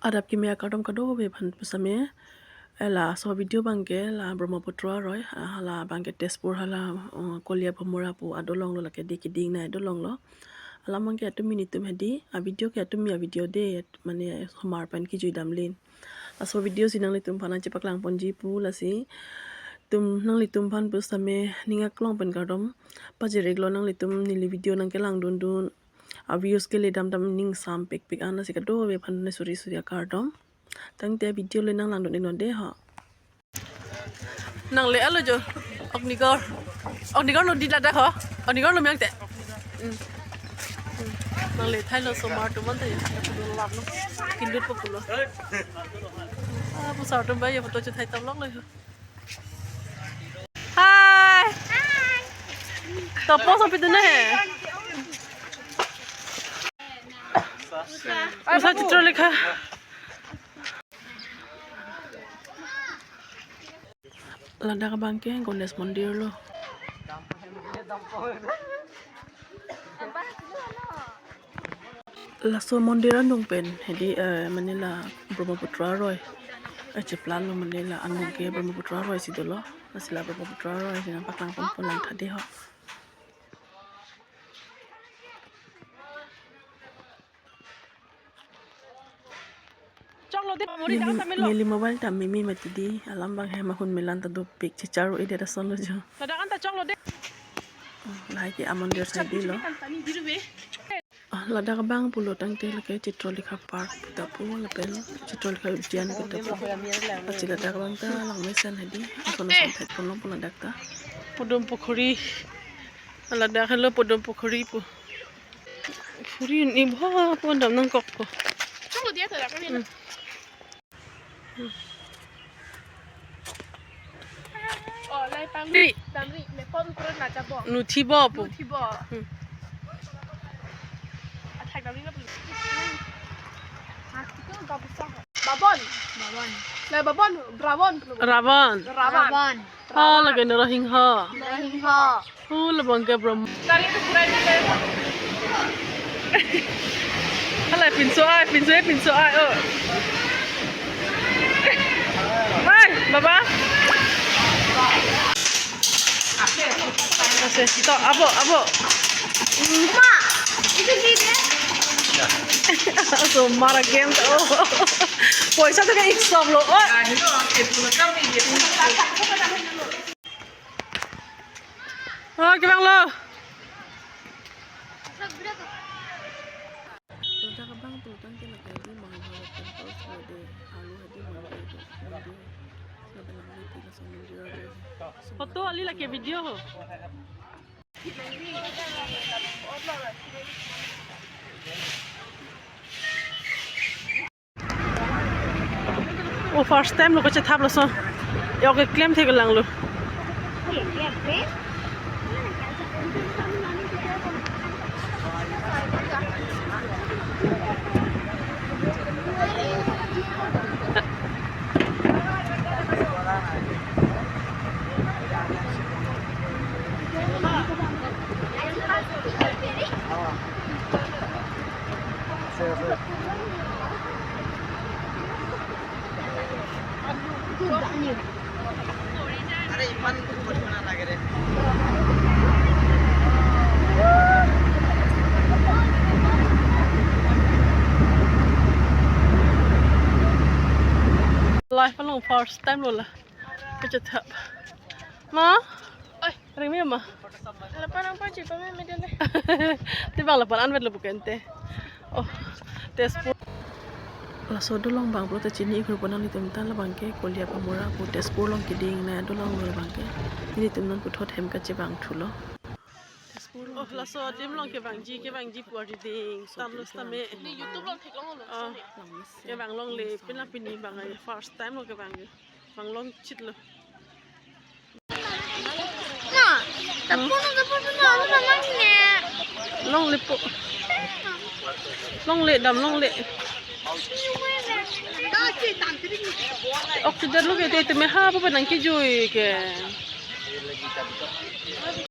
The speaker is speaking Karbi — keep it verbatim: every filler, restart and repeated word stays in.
Adap kimi akardom kadokave aphan pusitame, eh, laso video abangke la Brahmaputra aroi, ah, hala abangke Tezpur hala, uh, Koliya Bhamura pu adolong lo, lake di keding nai adolong lo. Alam abangke atumi nelitum hedi, a video ke atumi a video de, mane osomar pen kejui damlin. Laso video si nanglitum aphan nangchepaklang ponji pu lasi. Tum nanglitum aphan pusitame ning aklong pen kardom pajir-iklo, nanglitum neli video nangkelangdundun. A views kele damdam ning sampikpik an lasi kadokave aphan ne suri suri akardom. Tangte video le nanglangdun-iknon de ho. Nangle-etlo jo. Ognigarh. Ognigarh Nodi ladak ho. Ognigarh Nodi miyang te. Hmm. Hmm. Nangle thailo osomar atum anta ya. Pulo lap lo. Kindut po pulo. Ah, pu sar atum bai ya photo chethai tam lok lo. Hi. Topo sopi tu na he. Usha Chitralekha. Ladak abangke Ganesh Mondir lo. Laso mondir anung pen hedi, eh, mane la Brahmaputra aroi. Eh, cheplan lo, mane la anung ke Brahmaputra aroi si dolo. Lasi la Brahmaputra aroi si nangpaklang pon pon lang tha de ho. Choklo de, mori neli, dang tame lo. Neli mobile ta mimi mati di, alam abang hem ahun melan ta dopik, chicharo ide da solo jo. Ladak anta choklo de. Oh, lahai ke amondir side lo. Ah, ladak abang pulo tangte lake Chitralekha Park puta pu lapen Chitralekha Udyan puta pu. Achi ladak abang ta langmesen hedi, ason ason thek pulo pu ladak ta. Podum Pukhuri. Ladak helo Podum Pukhuri pu. Khuri ni bha pon dam nangkok po. Choklo dia ta kami na. Hmm. Oh, lai pangri, pangri, me pon kro na chabo. Nuthibo po. Nuthibo. Hmm. Athak damri na puli. Babon. Babon. Lai Babon, Ravon. Ravon. Ravon. Oh, lake Narasingha. Narasingha. Oh, labang ke Brahma. Tari tu pura ni le. Hala pinso ai, pinso ai, pinso ai, oh. Hai, Baba. Ase, to, abo, abo. Ma, itu sih dia. So, mara game to. Poisa to kaik sob lo. Oh. Oh, kevang lo. Ladak abang pulo tangte lake di Mahabharat Temple sudah de, alu hadi mondir, mondir. Sudah lama itu langsung mondir ada. Foto ali lake video ho. Oh, first time lo kachethap laso. Yok keklem thek lang lo. Life along first time lo la. Kachethap. Ma? Oi. Ring me ma? Lapan ang pachi pa me medele. Tebang lapan anvet lo bukan te. Oh, Tezpur. Laso adolong abang pulote chini-ik hur po nanglitum ta, labang ke Koliya Bhamura pu Tezpur along keding nai adolong lo labang ke. Nelitum non puthot hem kachevang thulo. Tezpur along. Oh, laso adim along kevangji, kevangji pu ariding. Tam lo sitame. Ni YouTube along theklong lo. Oh. Kevang longle, pini la pini abang ai first time lo kevang. Vang longchit lo. Na, tapo na, tapo na, ano ba lang ne? Longle po. Longle dam, longle. Ok, tidak lo ke, te, te me ha, apa nangkejui ke?